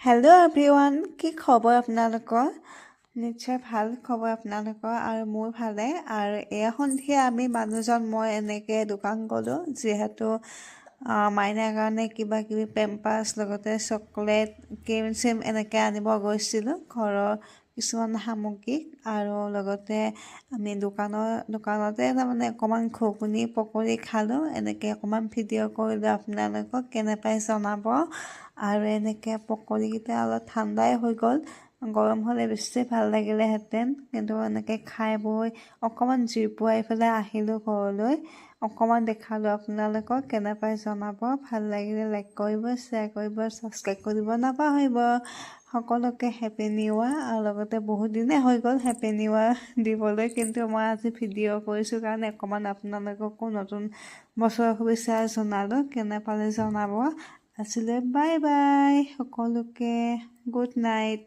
Hello' everyone, কি খবৰ আপোনালোকৰ? নিশ্চয় ভাল খবৰ আপোনালোকৰ আৰু মোৰ ভালে। আৰু এয়া সন্ধিয়া আমি মানুহজন মই এনেকৈ দোকান গ'লোঁ, যিহেতু মাইনাৰ কাৰণে কিবা কিবি পেম্পাৰ্ছ, লগতে চকলেট, ক্ৰীম চিম এনেকৈ আনিব গৈছিলোঁ, ঘৰৰ কিছুমান সামগ্ৰী। আৰু লগতে আমি দোকানতে তাৰমানে অকণমান ঘুগুনি পকৰি খালোঁ। এনেকৈ অকণমান ভিডিঅ' কৰিলোঁ, আপোনালোকক কেনে পাই জনাব। আৰু এনেকৈ পকৰিকেইটা অলপ ঠাণ্ডাই হৈ গ'ল, গৰম হ'লে বেছি ভাল লাগিলেহেঁতেন। কিন্তু এনেকৈ খাই বৈ অকণমান জুই পুৱাই পেলাই আহিলোঁ ঘৰলৈ। অকণমান দেখালোঁ আপোনালোকক, কেনে পাই জনাব। ভাল লাগিলে লাইক কৰিব, শ্বেয়াৰ কৰিব, ছাবস্ক্ৰাইব কৰিব নাপাহৰিব। সকলোকে হেপী নিউ ইয়াৰ। আৰু লগতে বহুত দিনেই হৈ গ'ল হেপী নিউ ইয়াৰ দিবলৈ, কিন্তু মই আজি ভিডিঅ' কৰিছোঁ কাৰণে অকণমান আপোনালোককো নতুন বছৰৰ শুভেচ্ছা জনালোঁ। কেনে পালে জনাব। আছিলে, বাই বাই সকলোকে, গুড নাইট।